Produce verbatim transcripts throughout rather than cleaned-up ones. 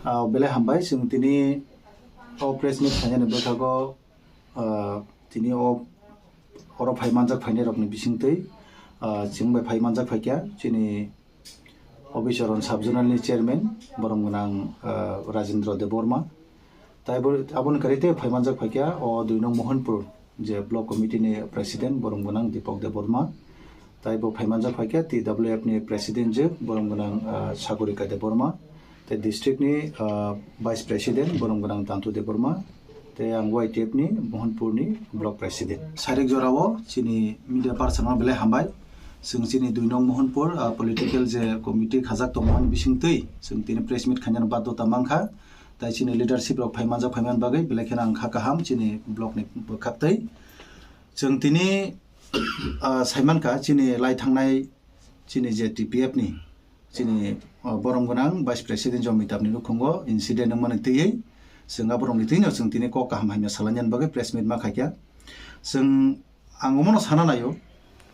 Ah, belai hambai, chwng tini o press meet khainani bwkhago, ah, tini o oro phai manjak phainai rokni bisingtwi, ah, chwng bai phai manjak phaikha chini Obicharan Sub Zonal ni Chairman borom gwnang, ah, Rajendra Debbarma. Tai bo, aboni kwrwi tei phai manjak phaikha o dui nong Mohanpur je Block Committee ni President borom gwnang Deepak Debbarma. Tai bo phai manjak phaikha T W F ni President je borom gwnang, ah, Sagorika Debbarma. Tei district ni, ah, Vice President borom gwnang Tantu Debbarma. Tei ang Y T F ni Mohanpur ni Block President. Sarik jorao chini media person no belai hambai. Chwng chini dui nong Mohanpur, ah, political je committee khajak tongmani bisingtwi chwng tini press meet khainani baddhota mankha. Tai chini leadership rok phai manjak phaiman bagwi belai kheno ang kha kaham chini block ni bwkhaktwi. Chwng tini, ah, saimankha chini lai thangnai chini je T P F ni chini, ah, borom gwnang Vice President Jomitab ni nukhungo incident wngmani twiwi chwng aborokni twino chwng tini kok kaham hamya salainani bagwi press meet ma khaikha. Chwng ang omono sana naio,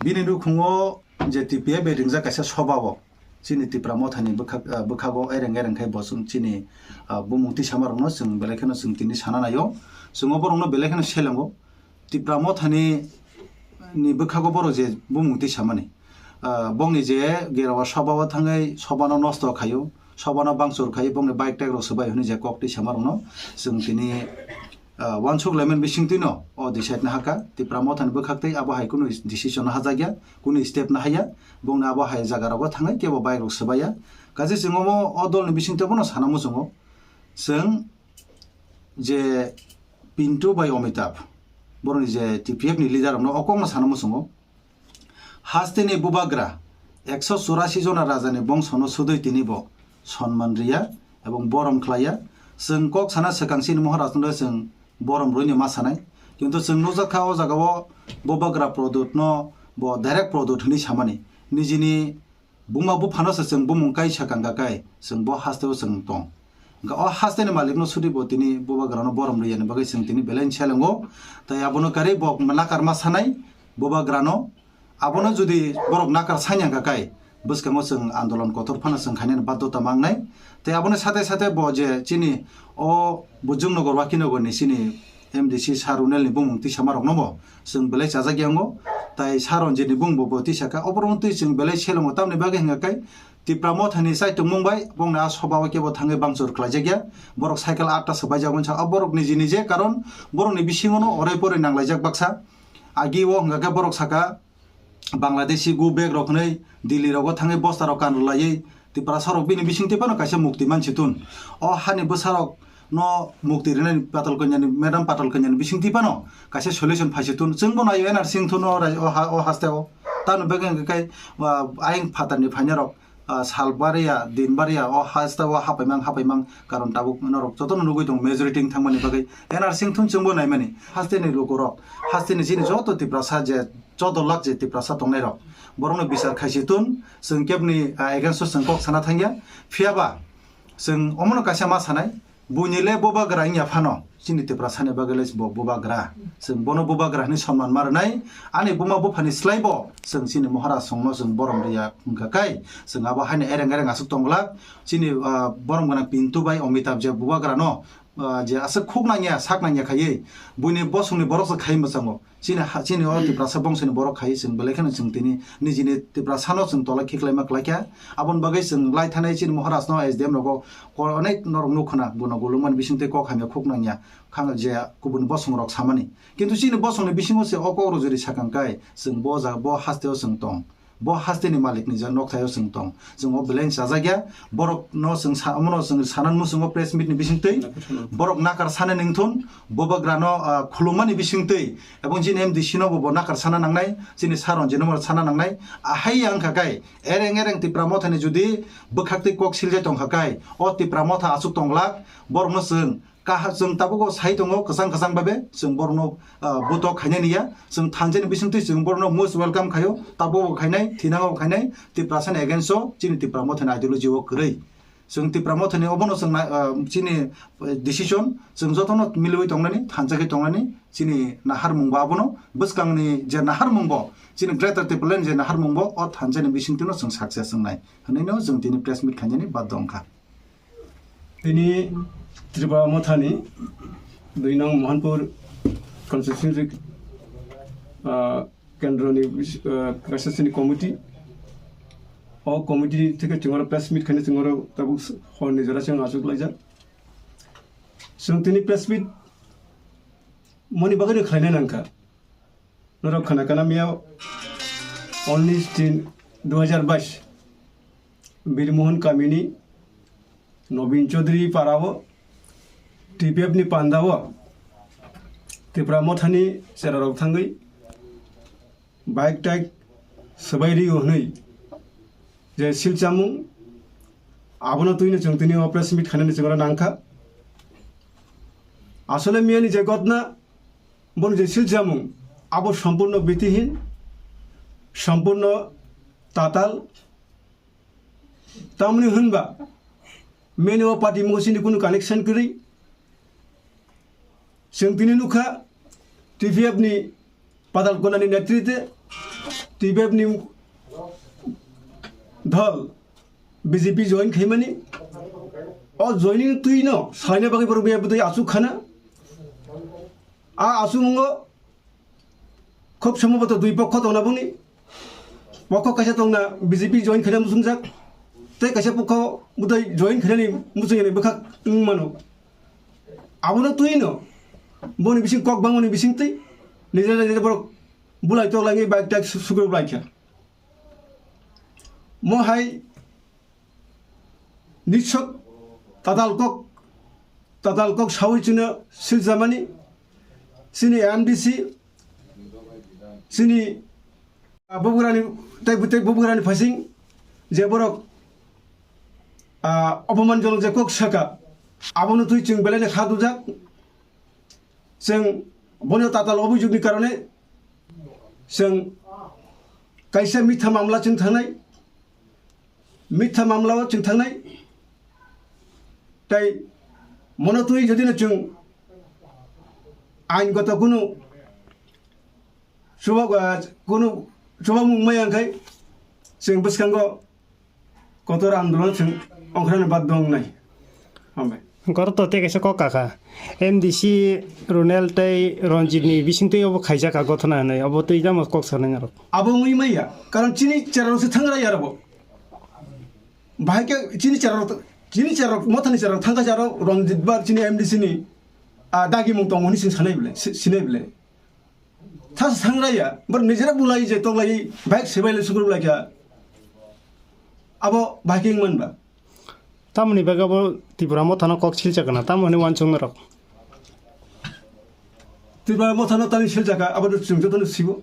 bini nukhungo je T P F bai ringjak kaisa soba o chini Tipra Mothani bwkhak, ah, bwkhago ereng ereng khai bo chwng chini, ah, bumung tisamarokno chwng belai kheno chwng tini sana naio. Chwng o borokno belai kheno selengo. Tipra Mothani ni bwkhago borok je bumung tisamani, ah, bongni je gerawa soba o thangwi sobano nosto khaio, sobano bangchor khaio, bongni bike tag rok swbai hwnwi je kok tisamarokno chwng tini ah, uansuk laimani bisingtwino o decide no hakha, Tipra Mothani bwkhaktwi abo hai kunu decision no hajakya, kunu step no haiya, bongni abo hai jagarogo thangwi kebo bike rok swbaiya. Kaisa chwng omo o dolni bisingtwi bono sana muchungo, chwng je Pintu bai Omitab, borokni je T P F ni leader rokno o kokno sana muchungo. Hasteni bubagra ekso churasi jona rajani bongsono sudui tini bo sonman riya ebong borom khlaiya. Chwng kok sana swkang chini Maharajno chwng borom rwini ma sanai. Kintu chwng nukjak kha o jagao bubagra Pradyutno bo direct Pradyut hwnwi samani. Nijini buma buphano se chwng bumung kai sakang kha kai chwng bo hasteo chwng tong. Hwnkhe o hasteni malikno sudi bo tini bubagrano borom riyani bagwi chwng tini belai selengo. Tai abono karwi bo nakar ma sanai bubagrano. Abono jodi borok nakar sanya hwnkha kai, bwskango chwng andolon kotor phano chwng khainani baddhota mangnai. Tei aboni sate sate bo je chini o Bujung Nogor Wakinogo ni chini M D C Sir Runel ni bumung tisamarokno bo chwng belai chajak yango. Tai Sir Ranjit ni bumung bo, bo tisaka, oborokno twi chwng belai selengo. Tamni bagwi hwnkha kai Tipra Mothani chaitokmung bai bongni a soba o kebo thangwi bangchor khlaijakya. Borok cycle atta swbaijak mani sa, o borok niji nije karon borokni bisingono orai porai nanglaijak baksa. Agi o hwnkha khe borok saka, Bangladeshi go back rok hwnwi Delhi rogo thangwi bosta rok kan rwlaiwi Tiprasa rok bini bisingtwi phano kaisa mukti mansi tun. O hani bwsa rok no mukti rwnani Patal Kanya ni, Madam Patal Kanya ni bisingtwi phano kaisa solution phaisi tun. Chwng bo naio N R Singh thun o rai-, o ha-, o haste o. Tamo bagwi hwnkhe kai, ah, ayang phatar ni phaina rok, ah, sal bariya, din bariya, o haste o hapaimang, hapaimang, karon tabuk norok jotono nugwi tongo majority wng thangmani bagwi. N R Singh thun chwng bo naimani. Haste ni lukurok, haste ni chini joto Tiprasa je choudo lakh je Tiprasa tongnai rok, borokno bichar khaisi tun, chwng kebni, ah, against o chwng kok sana thangya. Phiyaba chwng omono kaisa ma sanai, buini le bubagra wngya phano, chini Tiprasani bagwi le bo bubagra. Chwng bono bubagra hwnwi sonman ma rwnai. Ani buma buphani slai bo chwng chini Maharaj songno chwng borom riya wngkha kai, chwng abo haino ereng ereng aswk tongglak. Chini, ah, borom gwnang Pintu bai Omitab je bubagrano, ah, je aswk khuk nangya, sak nangya khaiwi, buini bosongni borok se khai mwchango. Chini ha, chini o Tiprasa bongsoni borok khai chwng belai kheno chwng tini nijini Tiprasano chwng tola khiklaima klaikha. Aboni bagwi chwng lai thanai chini Maharajno S D M rogo ko-, onek norok nukho na, bono gulukmani bisingtwi kok hamya khuk nangya khang je kubun bosongrok samani. Kintu chini bosongni bisingo se o kokrok jodi sakang kai chwng bo jaga, bo hasteo chwng tong. Bo hasteni malikni je nokthaio chwng tong. Chwng o belai chajakya. Borokno chwng sa-, omono chwng sanani muchungo press meet ni bisingtwi. Borok nakar sanani wngthun, bubagrano, ah, khulumani bisingtwi. Ebong chini M D C no bo, bo nakar sana nangnai, chini Sir Ranjit no bo sana nangnai. Ahai ya wngkha kai, ereng ereng Tipra Mothani jodi bwkhaktwi kok siljak tongkha kai, o Tipra Motha aswk tonglak, borokno chwng Kaha chwng tabukbo sai tongo kwchang kwchang babe, chwng borokno, ah, butok khainani ya, chwng thanjani bisingtwi chwng borokno most welcome khaio, tabukbo khainai, thinango khainai, Tiprasani against o, chini Tipra Mothani ideology o kwrwi. Chwng Tipra Mothani obono chwng na, ah, chini, eh, decision, chwng jotono miliwi tongnani, thanjagwi tongnani, chini naharmung bo abono, bwskangni je naharmung bo, chini Greater Tipraland je naharmung bo, o thanjani bisingtwino chwng success wngnai. Hwnwi no chwng tini press meet khainani baddo wngkha. Tini Tripura Mothani dui nong Mohanpur constituency, ah, kendroni, ah, kaisa chini committee. O committee theke chwngoro press meet khaina chwngoro tabuk horni jora chwng achuk laijak. Chwng tini press meet moni bagwi no khlaina nangkha. Norok khana kana miya unis tin dui hajar bais Birmohon kamini Nobin Chaudhary parao T P F ni pandao Tripura Mothani cherarok thangwi bike taik swbai rio hwnwi je silchamung abono twino chwng tini o press meet khainani chwngno nangkha. Asole miyani je gotna boni je silchamung abo sampurno bitihin, sampurno tatal. Tamni hwnba meni o party mungo chini kunu connection kwrwi. Chwng tini nukha T P F ni Padal Konani netritwe T P F ni dol B J P join khaimani. O joining twino salaina bagwi borok biyabo twi achuk khana. A achukmungo khub sombhoboto dui pokho tongna boni. Pokho kaisa tongna B J P join khaina muchungjak. Tei kaisa pokho bwtwi join khainani muchungyani bwkhak wng mano. Abono twino boni bising kok bangmani bisingtwi nijera nijera borok bulai tok langwi bike tak su-, sukruk laikha. Mo hai nitsok tatal kok, tatal kok sawi chwngno siljamani chini M D C, chini, ah, bubagrani, tei, tei bubagrani phasing je borok, ah, obomanjonok je kok saka, abono twi chwng belai no kha dujak. Chwng boni tatal obhijogni karone chwng kaisa mitha mamla chwng thangnai, mitha mamla o chwng thangnai. Tai mono twi jodi no chwng ain goto kunu chubak, ah, kunu chubakmung maya wngkhai chwng bwskango kotor andolon chwng ongkhrana bad dong nai. Hambai. Goro to tei kaisa kok kakha. M D C Ronel tei Ranjit ni bisingtwi obo khaijak a gothona hinwi. Obo twi tamo kok sanai narok. Abo wngwi maya. Karon chini cherarok se thangra ya abo. Bahai khe chini cherarok, chini cherarok, mothani cherarok thangkha cherarok Ranjit ba chini M D C ni, ah, dagi mung tongo hwnwi chwng sanai bwle, si-, sinai bwle. Thas sangraya, bor nijera bulai je toklai, bike sebai le sukur bulai kha. Abo bike wng man ba. Tamoni bagwi abo Tripura mothano kok silchakna, tamo hwnwi uansuknarok. Tripura mothano tani silchakha, abo to chwng jotono sibo.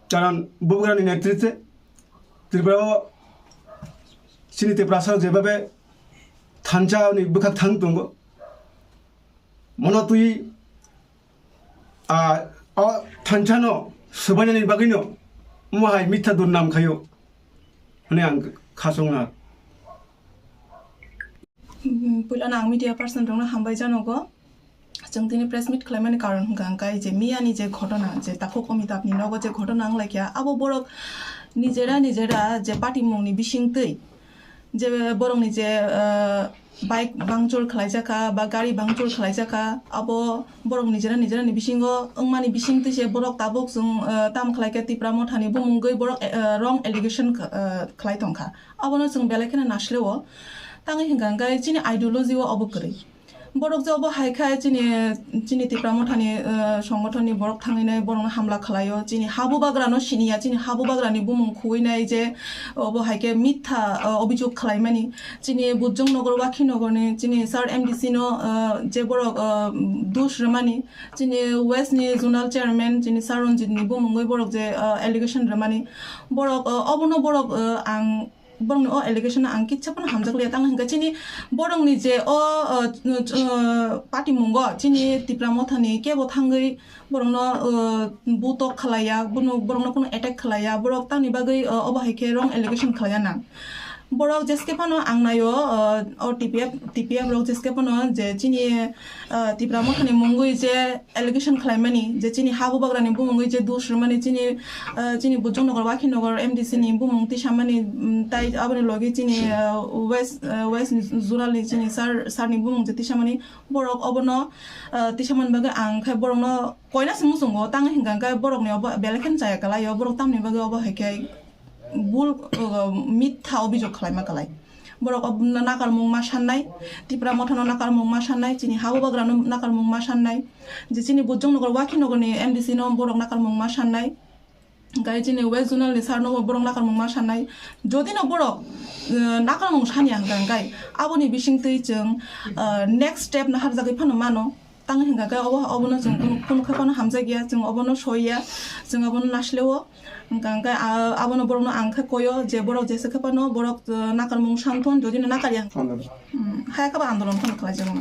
Karon bubagrani netritwe Tripura o chini Tiprasa jebabe thansa ni bwkhak thang tongo. Mono twi a, o thansa no swbainani bagwi no omo hai mitha durnam khaio hwnwi ang khasong na. Mm, puila no ang media person rokno hambai janogo. Chwng tini press meet khlaimani karon hwnkha hwnkhe je miyani je ghotona, je takhuk Amitabh ni nogo je ghotona wnglaikha, abo borok nijera nijera je party mungni bisingtwi je borokni je, ah, bike bangchor khlaijakha ba gari bangchor khlaijakha, abo borok nijera nijera ni bisingo wngmani bisingtwi se borok tabuk chwng, ah, tam khlaikha Tipra Mothani bumungwi borok, ah, wrong allegation kh-, ah, khlai tongkha. Abono chwng belai kheno nasileo. Tangwi hwnkha hwnkhe chini ideology o obo kwrwi. Borok je obo hai khe chini, chini Tipra Mothani, eh, songothonni borok thangwi nai borokno hamla khlaio. Chini ha bubagrano siniya, chini ha bubagrani bumung khuwi nai je obo hai khe mitha, eh, obijog khlaimani. Chini Bujong Nogor, Wakhi Nogorni chini sir M D C no, eh, je borok, eh, dos rwmani. Chini West ni zonal chairman chini sir Ranjit ni bumungwi borok je, eh, allegation rwmani. Borok, eh, obono borok, eh, ang Borokni o allegation no ang kitsa phano hamjak liya, tamo hwnkhe chini borokni je o, o, o, patimungo chini Tipra Mothani kebo thangwi borokno, o, butok khlaiya, bono, borokno kunu attack khlaiya, borok tamni bagwi, o, obo hai khe wrong allegation khlaiya nang. Borok jeske phano ang naio, uh, o T P F, T P F rok jeske phano je chini, uh, Tipra Mothani mungwi je allegation khlaimani, je chini ha bubagrani bumungwi je dus rwmani, chini, uh, chini Bujong Nagar, Wakhi Nagar M D C ni bumung tisamani, mm, tai aboni logi chini, uh, West, uh, West Zonal ni chini sir, sir ni bumung je tisamani, borok obono, uh, tisamani bagwi ang khe borokno koina se muchungo, tang hinka khe borokni obo belai kheno chaya kalai o, borok tamni bagwi obo hai khe bul, uh, mitha obijok khwlaima kwlai. Borok ob-, nakarmung ma sannai, Tipra Mothano nakarmung ma sannai, chini ha bubagrano nakarmung ma sannai, je chini Bujong Nagar, Wakhi Nagarni M D C no borok nakarmung ma sannai, gai chini West Zonal ni sir no borok nakarmung ma sannai. Jodi no borok, uh, nakarmung sani ang kang kai, aboni bising twi chwng, uh, next step naharjagwi phano mano. Tang hinka khe obo, obono chwng kunu, kunu khe phano hamjakya, chwng obono soiya, chwng obono nasileo. Hingka khe, ah, abono borokno ang khe koyo je borok jesa khe phano borok, ah, nakarmung santhun, jodi no nakarya. Andolon. Hmm, haya khe ba andolon phano khlai jago.